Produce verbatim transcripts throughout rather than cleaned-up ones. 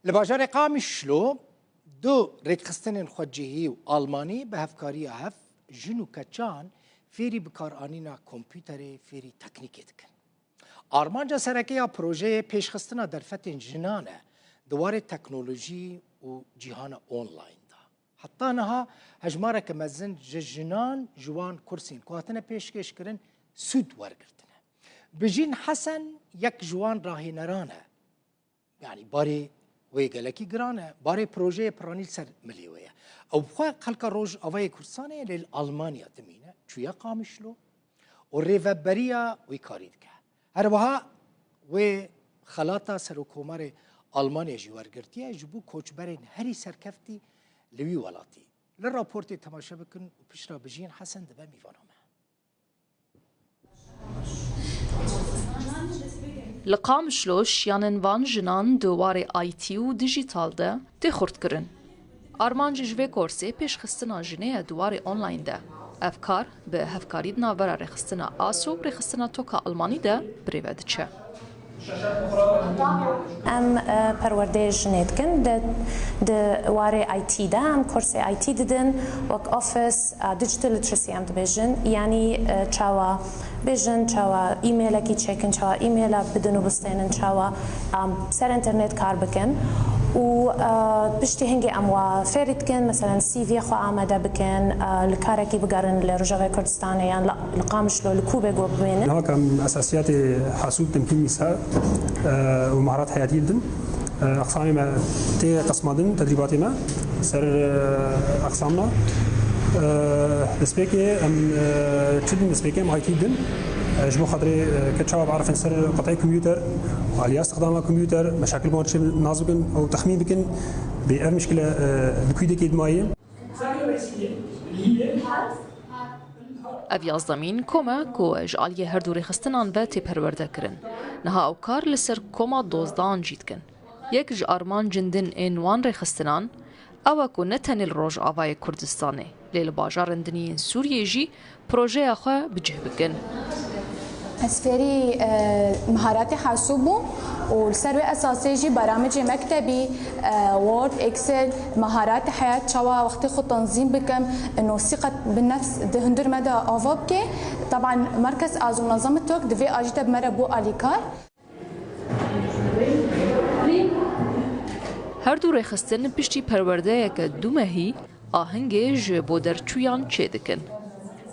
Li bajarê Qamişlo du rêkxistinên xwecihî û Almanî bi hevkariya hev jin û keçan fêrî bikaranîna kompûterê, fêrî teknîkê dikin. Armanca sereke ya projeyê pêşxistina derfetên jinan e di warê teknolojî û cîhana online de. Heta niha hejmareke mezin ji jinan ji wan kursên ku hatine pêşkêşkirin sûd wergirtine. Bijîn Hesen yek ji wan rahêneran e. Yanî barê wê gelekî giran e, barê projeyê piranî li ser milê wê ye. Ew bi xwe xelka Rojavayê Kurdistanê ye, lê li Almanya dimîne, çûye Qamişlo û rêveberiya wî karî dike. Her wiha wê xelata Serokkomarê Almanya jî wergirtiye, ji bo koçberên herî serkeftî li wî welatî. Li raportê temaşe bikin û piştre Bijîn Hesen dibe mîvana me. Li Qamişlo şiyanên van jinan di warê I T û dijîtal de tê xurtkirin. Armanc ji vê korsê pêşxistina jinê ye di warê online de. Ev kar bi hevkarî di navbera rêxistina ASO û rêxistina toka Almanî de bi rê ve diçe. Em, e, perwerdeyê jinê dikin. Di, di warê I T de em kursê I T didin, wek Office, e, Digital Literacy em dibêjin. Yanî, e, çawa bêjin, çawa e-mailekî çêkin, çawa e-maila bidin û bistênin, çawa, em, ser înternet kar bikin. Û, e, piştî hingê em wa fêrî dikin, meselen C V xwe amade bikin, e, li karekî bigerin li Rojavayê Kurdistanê yan li, li Qamişlo, li ku be ku bimênin. Niha em esasiyatê hasûb temkîn mîsa, e, û maharat heyatî didin. E, aqsamê me tê qismandin, tedrîbatê me ser, e, aqsamna. E, destpêkê em, e, çi din destpêkê em I T din. E, ji bo xatirê, e, ke çawa biarifin ser qeteyê kompûter, aliya stixdama kompûter, meşakil bi wan çi nas bikin û texmîn bikin, bê ev mişkile, e, li ku dekê dimayê. Ev yazdemîn kom e ku ji aliyê her du rêxistinan ve tê perwerde kirin. Niha ew kar li ser koma dozdan jî dikin. Yek ji armancên din ên wan rêxistinan ew e ku ne tenê li Rojavayê Kurdistanê, lê li bajarên din yên Sûriyê jî projeya xwe bi cih bikin. Ez fêrî, e, miharatê hasûb bûm û li ser wê esasê jî baramicê mektebî, e, Word, Excel, miharatê heyat çawa wextê xwe tenzîm bikim, nosî qet bi nefs di hundir me de ava bike. Taban merkez azû nazamê tok divê ajî te bi me re bû alîkar. Her du rêxistin piştî perwerdeyeke du mehî ahengê ji bo derçûyan çêdikin.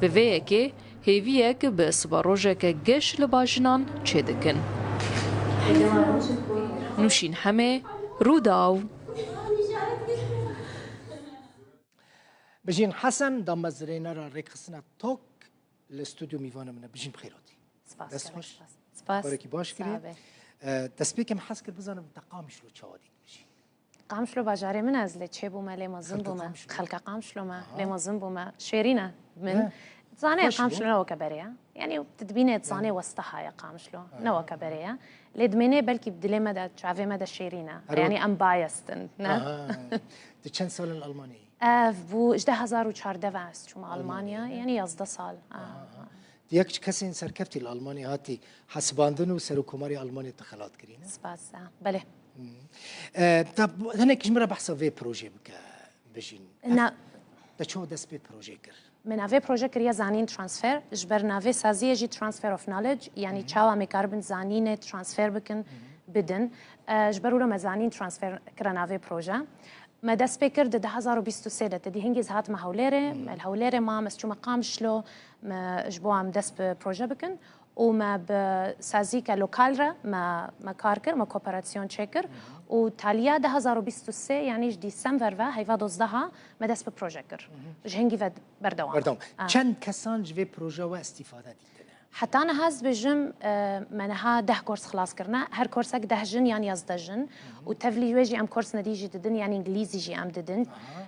Bi vê yekê hêviyek bi siberojeke geş li ba jinan çêdikin. Nûşîn Hemê, Rûdaw. Bijîn Hesen, damezrênera rêkxistina tok li stûdyo mîvana min e. Bijîn bi xêr hatî. Spas, Dest gelek xweş. Spas. Spas. Karekî baş kiriye. Sağ be. E, destpêkê min hez kir bizanim te Qamişlo çawa dît bijî? Qamişlo bajarê min e, ez lê çêbûme, lê mezin bûme. Xelka Qamişlo? Xelka Qamişlo me, aha, lê mezin bûme. Şêrîn e min. He. Dizanê Qamişlo ne weke berê ye. Yanî tu dibînê dizanê westaha ye Qamişlo. Aha. Ne weke berê ye. Lê dimênê belkî dilê me de, çavê me de şêrîn e. Yanî em biased in, ne? Aha. Tu çend sal in li Almanyayê? Ev bû ji du hezar û çardeh ve ez çûme Almanya, yanî yazdeh sal. Aha, aha. Tu yek ji kesên serkeftî li Almanyayê hatî hesibandin û Serokkomarê Almanyayê te xelat kirî, ne? Spas, e, belê. Hmm. E, te, hinek ji min re behsa vê projê bike, Bijîn. Na- Te çawa dest pê projê kir? Me navê proje kiriye Zanîn Transfer, ji ber navê saziyê jî Transfer of Knowledge, yanî çawa me karibin zanînê transfer bikin, bidin. E, ji ber wilo me Zanîn Transfer kira navê proje. Me dest pê kir di du hezar û bîst û sê de, te dî hingî ez hatime Hewlêrê, me li Hewlêrê mam, ez çûme Qamişlo, me ji bo em dest bi proje bikin û me bi sazîke lokal re me, me kar kir, me kooperasyon çêkir û taliya du hezar û bîst û sê, yanî ji Dîsember ve heyva dozdeha me dest bi proje kir. Ji hingî ve berdewam. Berdewam. Ah. Çend kesan ji vê proje we îstîfade dîtine? Heta niha ez bêjim, e, me niha deh kors xilas kirine. Her korsek deh jin yan yazdeh jin. Û tevlî wê jî em kors nedî jî didin, yan îngilîzî jî em didin.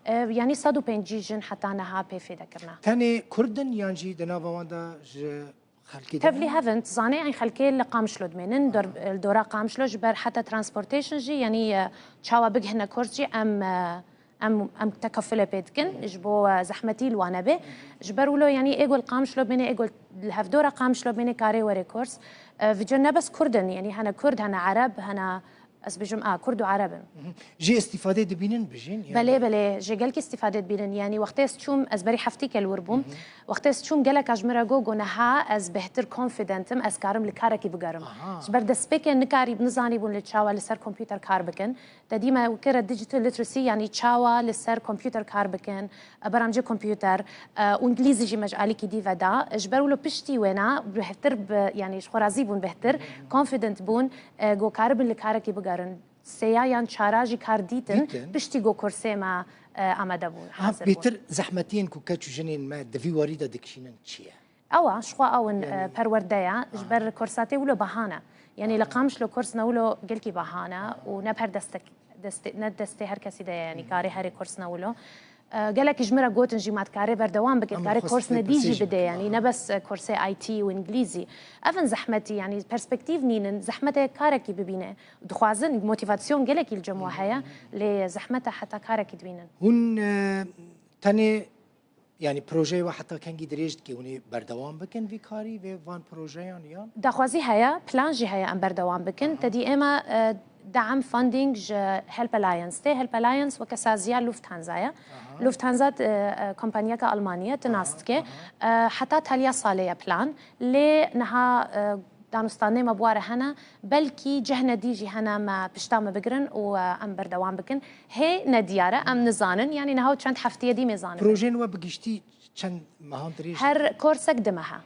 Aha. E, yanî sed û pêncî jin heta niha pê fêde kirine. Tenê Kurd in yan jî di nava wan de ji xelkê din? Tevlî hev in, zanê eyn xelkê li Qamişlo dimênin, dor-, li dora Qamişlo ji ber heta transportation jî, yanî, e, çawa bigihine kors jî em, e, Em, em tekefulê pê dikin, ji bo, e, zehmetî li wan nebe. Ji ber wilo, yanî ê ku li Qamişlo bêne, ê ku li hevdora Qamişlo bêne karê were kors. E, vêca ne bes Kurd in, yanî hene Kurd, hene Ereb, hene, Ez bêjim, a, Kurd û Ereb in. Jê îstîfadê dibînin bijîn? Belê, belê, jê gelkî îstîfadê dibînin. Yanî wextê ez çûm, ez berî heftî ke li wir bûm. Wextê ez çûm, gelek a ji min re got, got, niha ez bêhtir confident im, ez karim li karekî bigerim. Ji ber destpêkê nikarî, nizanîbûn li çawa li ser kompûter kar bikin. Te dî me kire digital literacy, yanî çawa li ser kompûter kar bikin, beramcê kompûter, e, û îngilîzî jî me ji alîkî dî ve da. Ji ber wilo piştî wêna bêhtir bi, yanî ji xwe razî bûn bêhtir, confident bûn, e, got karibin li karekî bigerin. Sêya yan çara jî kar dîtin, Dîtin. Piştî got kursê me, e, amade bûn, Ha, hazir bûn. Bêtir zehmetiyên ku keç û jinên me di vî warî de dikişînin çi ye? Ewa, ji xwe ew in, e, perwerde ye, ji ber kursa tê wilo beha ne. Yanî li Qamişlo kurs ne wilo gelkî beha ne û ne per destek, destê, ne destê her kesî de ye, yanî karê herê kurs ne wilo. E, gelekî ji min re gotin jî ma dikarê berdewam bike, Em dikarê xwest kurs vê nedî pirsê jî jî bide, bikin, yanî aha. Ne bes, e, kursê I T û îngilîzî. Ev in zehmetî, yanî perspektîf nînin, zehmetê karekî bibîne. Dixwazin, motivasyon gelekî li cem we heye, lê zehmeta heta karekî dibînin. Hûn, e, tenê, yanî projeyê we heta kengî dirêj dike, hûn ê berdewam bikin vî karî, vê van projeyan yan? Daxwazî heye, plan jî heye em berdewam bikin. Te dî ême, e, deam, funding ji Help Alliance tê. Help Alliance weke saziya Lufthansa ye. Lufthansa, e, e, kompaniyeke Almanî ye, tu nas dike. E, heta taliya salê ye plan. Lê niha, e, danûstanê me bi ware hene. Belkî cehne dî jî hene me pişta me bigirin û, e, em berdewam bikin. Hê nediyar e, em nizanin. Yanî niha û çend heftiyê dî mêzanê. Projeyên we bi giştî çend mehan dirêj? Her korsek du mehe.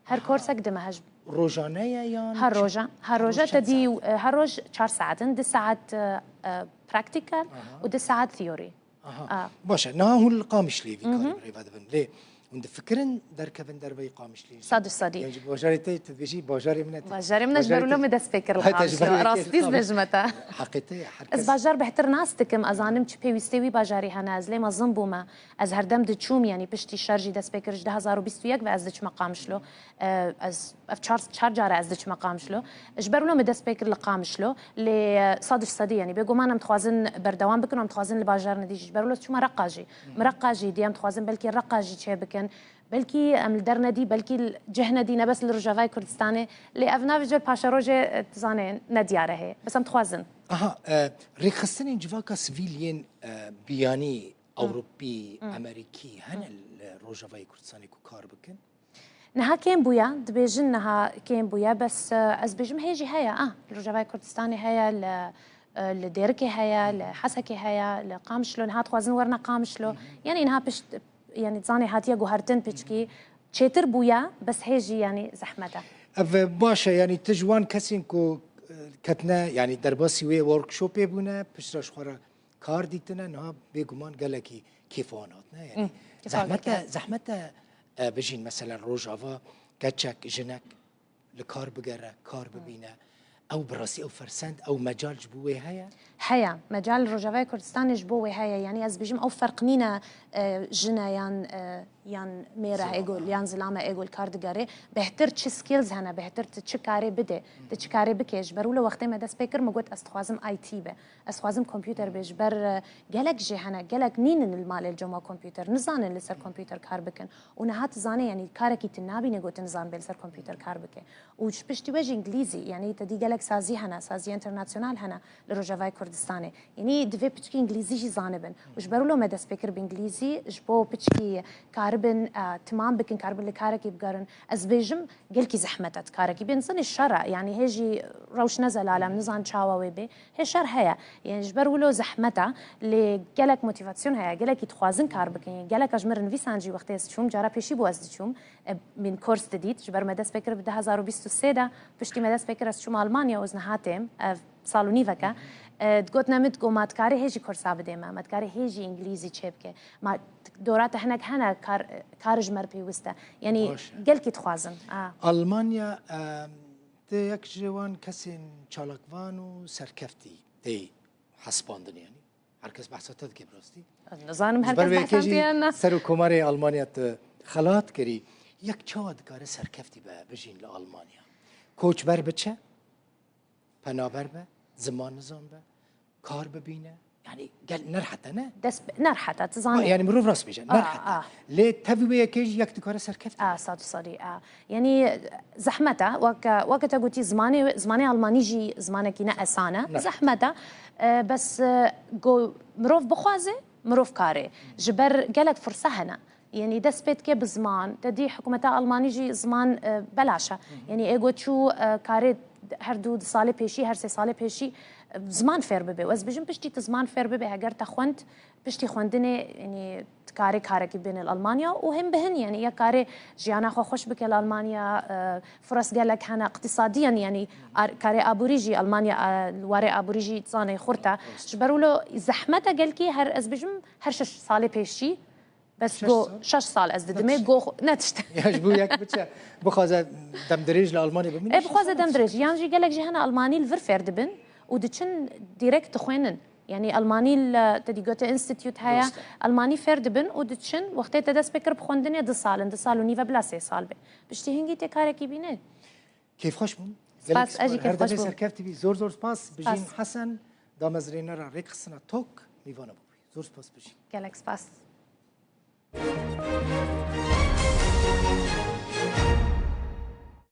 Her korsek du mehe ji Rojane ye yan? Her çi- roja, her roja çend te dî, saet? e, her roj çar saetin, du saet, e, e, practical û du saet theory. Aha. A. Baş e. Niha hûn li Qamişlê vî karî bi rêve dibin. Lê hûn difikirin derkevin derveyî Qamişlê? Sed û sedî. Yanî ji bajarê te, tu dibêjî bajarê min e. Bajarê min e, ji ber wilo min dest pê kir li Hay, te ji Qamişlo. ber wê Rastî kir li dibêjime te. Heqê te ye, her kes. Ez bajar bêhtir nas dikim, ez zanim çi pêwîstê wî bajarî hene, ez lê mezin bûme. Ez herdem diçûm, yanî piştî şer jî dest pê kir ji du hazar û bîst û yek ve ez diçime Qamişlo. E, ez, ev çar, çar cara ez diçime Qamişlo. Ji ber wilo min dest pê kir li Qamişlo. Lê, e, sed ji sedî, yanî bêguman em dixwazin berdewam bikin û em dixwazin li bajarên dî jî. Ji ber wilo ez çûme Reqa jî. Min Reqa jî dî, em dixwazin belkî Reqa jî çêbikin. Belkî em li der nedî, belkî li cih nedî, ne bes li Rojavayê Kurdistanê. Lê ev navê cor paşerojê, e, tu zanê, nediyar e hê. Bes em dixwazin. Aha, e, rêxistinên civaka sivîl yên, e, biyanî, Ewropî, Amerîkî hene li Rojavayê Kurdistanê ku kar bikin? Niha kêm bûye, dibêjin niha kêm bûye, bes, e, ez bêjim hê jî heye, ah, li Rojavayê Kurdistanê heye, li, e, li Dêrikê heye, li Hesekê heye, li Qamişlo, niha dixwazin werine Qamişlo. Yanî niha pişt, yanî zanê hatiye guhertin piçkî, çêtir bûye, bes hê jî yanî zehmet e. Ev baş e, yanî tu ji wan kesên ku, e, ketine, yanî derbasî wê workshopê bûne, piştre ji xwe re kar dîtine, niha bêguman gelekî kêfa wan hatine. Yanî Hı, kêfa zehmet e, gelekî. Zehmet e, e, bijîn, meselen Rojava keçek, jinek li kar bigere, kar bibîne. Ew bi rastî ew fersend, ew mecal ji bo wê heye? Heye, mecal Rojavayê Kurdistanê ji bo wê heye. Yanî ez bêjim ew ferq nîne, e, jin e yan, e, yan mêr e êgo, yan zilam e êgo li kar digere. Bêhtir çi skills hene, bêhtir tu çi karê bidê, tu çi karê bikê. Ji ber wilo wextê me dest pê kir, min got ez dixwazim I T be. Ez dixwazim kompûter bê, ji ber, e, gelek jê hene, gelek nînin li malê li cem wan kompûter, nizanin li ser kompûter kar bikin. Û niha tu zanê, yanî karekî tu nabînê got tu nizanibê li ser kompûter kar bike. Û ji piştî we jî îngilîzî, yanî te dî gelek sazî hene, saziya întêrnasyonal hene li Rojavayê Kurdistanê. Yanî divê piçkî îngilîzî jî zanibin. Û ji ber wilo me dest pê kir bi îngilîzî, ji bo piçkî karibin, e, timam bikin, karibin li karekî bigerin. Ez bêjim, gelkî zehmet e tu karekî bê. Nizanin şer e, yanî hê jî rewş ne zelal e, em nizanin çawa wê bê. Hê şer heye. Yanî ji ber wilo zehmet e, lê gelek motivasyon heye, gelekî dixwazin kar bikin. Yanî gelek a ji min re nivîsan jî wextê ez çûm, cara pêşî bû ez diçûm, e, min kurs didît, ji ber me dest pê kir bi du hazar û bîst û sê de, piştî me dest pê kir ez çûm Almanya û ez niha têm, ev sal û nîvek e. E, digotine min, digot ma dikarê hê jî kursa bidê me, ma dikarê hê jî îngilîzî çêbike. Ma dora te hinek hene kar, kar ji me re pêwist e. Yanî Baş e. Gelkî dixwazin. A. Almanya, e, tu yek ji wan kesên çalakvan û serkeftî tê hesibandin, yanî her kes behsa te dike bi rastî. Ez nizanim her Ji ber kes vê behsan yekê jî tiyan ne. Serokkomarê Almanya te xelat kirî. Yek çawa dikare serkeftî be, bijîn li Almanya? Koçber biçe, penaber be, ziman nizan be, kar bibîne, Yani gel nerhete ne? Dest nerhete, tu zanî. Yani mirov rast bêje, nerhete. Lê tevî wê yekê jî yek dikare serkeftin. A, sed û sedî, a. Yani zehmete, weke, weke te gotî zimanê, zimanê almanî jî zimanekî ne esan e. Zehmete. E, bes, e, go, mirov bixwaze, mirov kare. Ji ber gelek firse hene. Yanî dest pê dike bi ziman. Te dî hikûmeta Almanî jî ziman, e, belaş e. Yanî ê got çû, e, karê her du, du salê pêşî, her sê salê pêşî, e, ziman fêr bibe. Û ez bijim piştî tu ziman fêr bibe, heger te xwend, piştî xwendinê, yanî tu karê karekî bêne li Almanya û hin bi hin, yanî ya karê jiyana xwe xweş bike li Almanya, e, firas gelek hene iqtîsadiyan, yanî ar-, karê aborî jî Almanya, e, li warê aborî jî zanê xurt e. Ji ber wilo zehmet e gelkî her, ez bijim her şeş salê pêşî, bes go şeş sal ez didimê, go xwe-, ne tişt. Ya ji bo yek biçe, bixwaze demdirêj li Almanya bimîne. E, bixwaze demdirêj. Yan jî gelek jî hene Almanî li vir fêr dibin û diçin direkt dixwênin. Yanî Almanî li te dî Goethe Institute heye, Almanî fêr dibin û diçin, wextê te dest pê kir bi xwendinê du sal in, du sal û nîve bila sê sal be. Piştî hingî tê karekî bîne. Kêfxweş bûm. Spas, ez jî kêfxweş bûm. Serkevtî bî. Zor zor spas. Bijîn Hesen, damezrênera rêkxistina tok, mîvana bûbû. Zor spas Bijîn. Gelek spas.